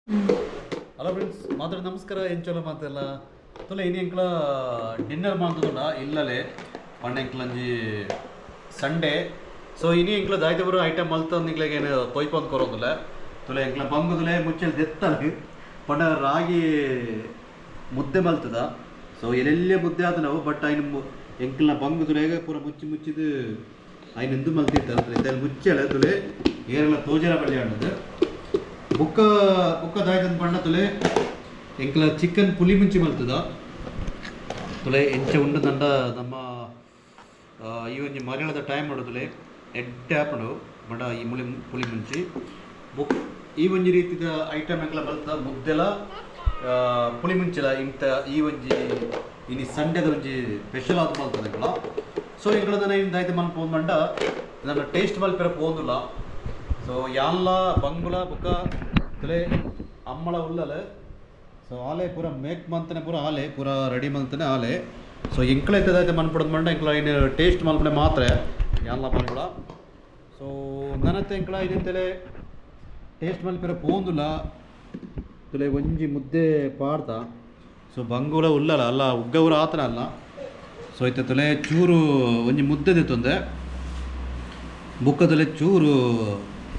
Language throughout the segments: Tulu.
ಹಲೋ ಫ್ರೆಂಡ್ಸ್, ಮಾತ್ರ ನಮಸ್ಕಾರ. ಎಂಚೋಲ ಮಾತೆಲ್ಲ? ತುಲೆ, ಇನಿ ಎಂಕ್ಲ ಡಿನ್ನರ್ ಮಾಂತದುಲ್ಲ ಇಲ್ಲಲೆ. ಪಂಡ ಎಂಕ್ಲಂಜಿ ಸಂಡೇ. ಸೊ ಇನಿ ಎಂಕ್ಲ ದಾಯ್ತ ಬರೋ ಐಟಮ್ ಮಲ್ತ ನಿಕ್ಲೆಗ್ ಏನು ತೊಯ್ಪಂದ್ ಕೊರೊಂದುಲ್ಲ. ತುಲೆ, ಎಂಕ್ಲ ಬಂಗುದುಲೆ ಮುಚ್ಚಲ್ ದೆತ್ತಲ್. ಪಂಡ ರಾಗಿ ಮುದ್ದೆ ಮಲ್ತದ. ಸೊ ಎಲ್ಲೆಲ್ಲೇ ಮುದ್ದೆ ಆದ ನಾವು, ಬಟ್ ಐನ್ ಎಂಕ್ಲ ಬಂಗುದುಲೆಗ ಪೂರ ಮುಚ್ಚಿ ಮುಚ್ಚಿದ್ ಐನ್ ಎಂದು ಮಲ್ತಿತ್ತಾರೆ. ಮುಚ್ಚಲ ತುಲೆ, ಏರೆಲ್ಲ ತೋಜರ ಬಳ್ಳಿ ಆಂಡದು. ಬುಕ್ಕ ಬುಕ್ಕ ದಾಯ್ತಂದ್ ಪಂಡ ತುಲೆ, ಎಂಕ್ಲ ಚಿಕನ್ ಪುಲಿ ಮುಂಚಿ ಮಲ್ತದ. ತುಲೆ, ಎಂಚ ಉಂಡು ದಂಡ ನಮ್ಮ ಈ ಒಂಜಿ ಮರಿಯಳದ ಟೈಮ್ ತುಲೆ ಎಡ್ಡೆ ಆಪುಂಡು. ಬಡ ಈ ಮುಳಿ ಪುಳಿ ಮುಂಚಿ ಬುಕ್ ಈ ಒಂಜಿ ರೀತಿದ ಐಟಮ್ ಎಂಕ್ಲ ಮಲ್ತದ. ಮುದ್ದೆಲ ಪುಳಿ ಮುಂಚಿಲ ಇಂತ ಈ ಒಂಜಿ ಇನಿ ಸಂಡೆದ ಒಂಜಿ ಸ್ಪೆಷಲ್ ಆದ್ ಮಲ್ತದ ಎಂಕ್ಲ. ಸೊ ಎಂಕ್ಲ ನನ ಇನ್ ದಾಯ್ತ ಮಲ್ಪೊಂದು ಪಂಡ ನನ್ನ ಟೇಸ್ಟ್ ಮಲ್ಪೆರ ಪೋಂದುಲ್ಲ. ಸೊ ಯಾನ್ಲ ಬಂಗುಲ ಬುಕ್ಕ ತುಲೆ ಅಮ್ಮಳ ಉಲ್ಲಲ. ಸೊ ಆಲೆ ಪೂರ ಮೇಕ್ ಮಂತನೆ, ಪೂರ ಆಲೆ ಪೂರ ರೆಡಿ ಮಂತನೆ ಆಲೆ. ಸೊ ಎಂಕ್ಲ ಇತ್ತದಾಯ್ತು ಮನ್ಪಡೋದು ಮಂಡ ಎಂಕ್ಲ ಇನ್ನು ಟೇಸ್ಟ್ ಮಲ್ಪನೆ ಮಾತ್ರ ಯಾನ್ಲ ಬಂಗುಳ. ಸೊ ನನತ್ತೆ ಎಂಕ್ಲ ಇನ್ನಂತಲೆ ಟೇಸ್ಟ್ ಮಲ್ಪೆರ ಪೋಂದುಲ್ಲ. ತುಲೆ, ಒಂಜಿ ಮುದ್ದೆ ಪಾಡ್ದ. ಸೊ ಬಂಗುಲ ಉಲ್ಲಲ ಅಲ್ಲ, ಉಗ್ಗ ಊರ ಆತನ ಅಲ್ಲ. ಸೊ ಇತ್ತೆ ತುಲೆ ಚೂರು ಒಂಜಿ ಮುದ್ದೆ ದೆತ್ತೊಂದೆ. ಬುಕ್ಕದಲ್ಲೇ ಚೂರು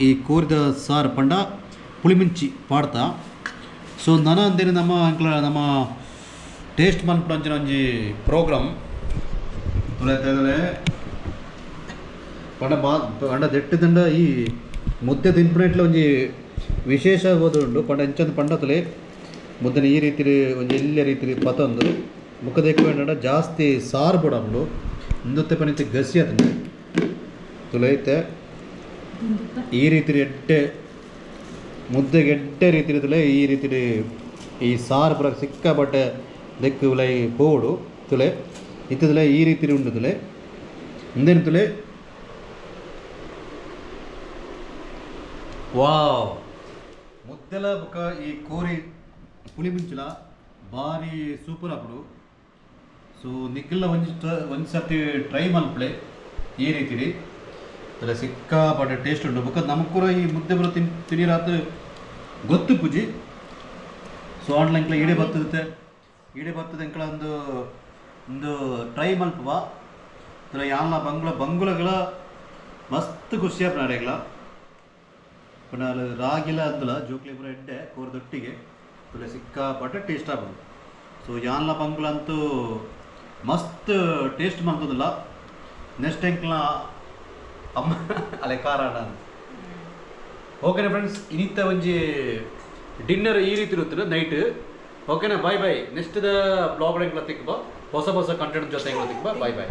ಈ ಕೋರಿದ ಸಾರು ಪಂಡ ಪುಳಿಮುಂಚಿ ಪಾಡ್ತಾ. ಸೊ ನನ ಅಂದೇನೆ ನಮ್ಮ ಅಂಕ್ಲ ನಮ್ಮ ಟೇಸ್ಟ್ ಮನ್ಪುನಂಚಿನ ಒಂಜಿ ಪ್ರೋಗ್ರಾಮ್. ತುಲೆ ತುಲೆ, ಪಂಡ ಬಾ ಪಂಡ ದೆಟ್ಟದಂಡ ಈ ಮುದ್ದೆ ತಿನ್ಪುನೆಟ್ಲ ಒಂಜಿ ವಿಶೇಷ ಉಂಡು. ಪಂಡ ಎಂಚಂದು ಪಂಡ ತುಲೆ, ಮುದ್ದೆನ ಈ ರೀತಿ ಒಂಜಿ ಎಲ್ಯ ರೀತಿ ಪತೊಂದು ಬುಕ್ಕ ದೆಕ್ಕು ಜಾಸ್ತಿ ಸಾರು ಬೋಡಾಪುಂಡು. ಇಂದೊತ್ತೆ ಪನಿತೆ ಗಸಿ ಆತುಂಡು. ತುಲೆ, ಇತ್ತೆ ಈ ರೀತಿ ಎಡ್ಡೆ ಮುದ್ದೆಗೆ ಎಡ್ಡೆ ರೀತಿ ತುಲೆ ಈ ರೀತಿ ಈ ಸಾರು ಪೂರ ಸಿಕ್ಕಾಪಟ್ಟೆ ದೆಕ್ಕು ಉಲೈ ಪೋವೊಡು. ತುಲೆ, ಇತ್ತುಲೆ ಈ ರೀತಿ ಉಂಡು. ತುಲೆ, ಉಂದೇನು ತುಲೆ, ವಾವ್! ಮುದ್ದೆಲ ಬುಕ್ಕ ಈ ಕೋರಿ ಪುಳಿ ಮುಂಚಿಲ ಬಾರಿ ಸೂಪರ್ ಆಪುಂಡು. ಸೊ ನಿಖಿಲ್ನ ಒಂಜಿ ಒಂಜಿ ಸರ್ತಿ ಟ್ರೈ ಮಲ್ಪಲೆ ಈ ರೀತಿಲಿ. ತುಲೆ, ಸಿಕ್ಕಾಪಟ್ಟೆ ಟೇಸ್ಟ್ ಉಂಟು. ಬೊಕ್ಕ ನಮಕ್ ಪೂರ ಈ ಮುದ್ದೆ ಪೂರ ತಿನಿರಾತ್ ಗೊತ್ತು ಪೂಜಿ. ಸೊ ಆಂಡ್ಲ ಎಂಕ್ಲ ಈಡೆ ಬರ್ತದೆ, ಈಡೆ ಬರ್ತದೆ. ಎಂಕ್ಲ ಒಂದು ಒಂದು ಟ್ರೈ ಮಲ್ಪುವ. ತುಲೆ, ಯಾನ್ಲ ಬಂಗುಳ ಬಂಗುಳಗಳ ಮಸ್ತ್ ಖುಷಿ ಆಪುಂಡು ಅಡೆಗ್ಲ. ಪಂಡ ರಾಗಿಲ ಅಂದಲ ಜೋಕ್ಲಿ ಪೂರ ಎಡ್ಡೆ ಕೋರ್ದೊಟ್ಟಿಗೆ. ತುಲೆ, ಸಿಕ್ಕಾಪಟ್ಟೆ ಟೇಸ್ಟ್ ಆಪುಂಡು. ಸೊ ಯಾನ್ಲ ಬಂಗುಳ ಅಂತೂ ಮಸ್ತ್ ಟೇಸ್ಟ್ ಮಲ್ತದಲ್ಲ. ನೆಕ್ಸ್ಟ್ ಎಂಕ್ಲ ಅಮ್ಮ ಅಲೆ ಕಾರಣ. ಓಕೆನಾ ಫ್ರೆಂಡ್ಸ್? ಇನಿತ್ತ ಒಂಜಿ ಡಿನ್ನರ್ ಈ ರೀತಿ ಇರುತ್ತದೆ ನೈಟ್. ಓಕೆನಾ? Bye bye. Next the blog ಎಂಕ್ಲ ತಿಕ್ಬ, ಹೊಸ ಹೊಸ ಕಂಟೆಂಟ್ ಜೊತೆ ಎಂಕ್ಲ ತಿಕ್ಬ. Boy boy.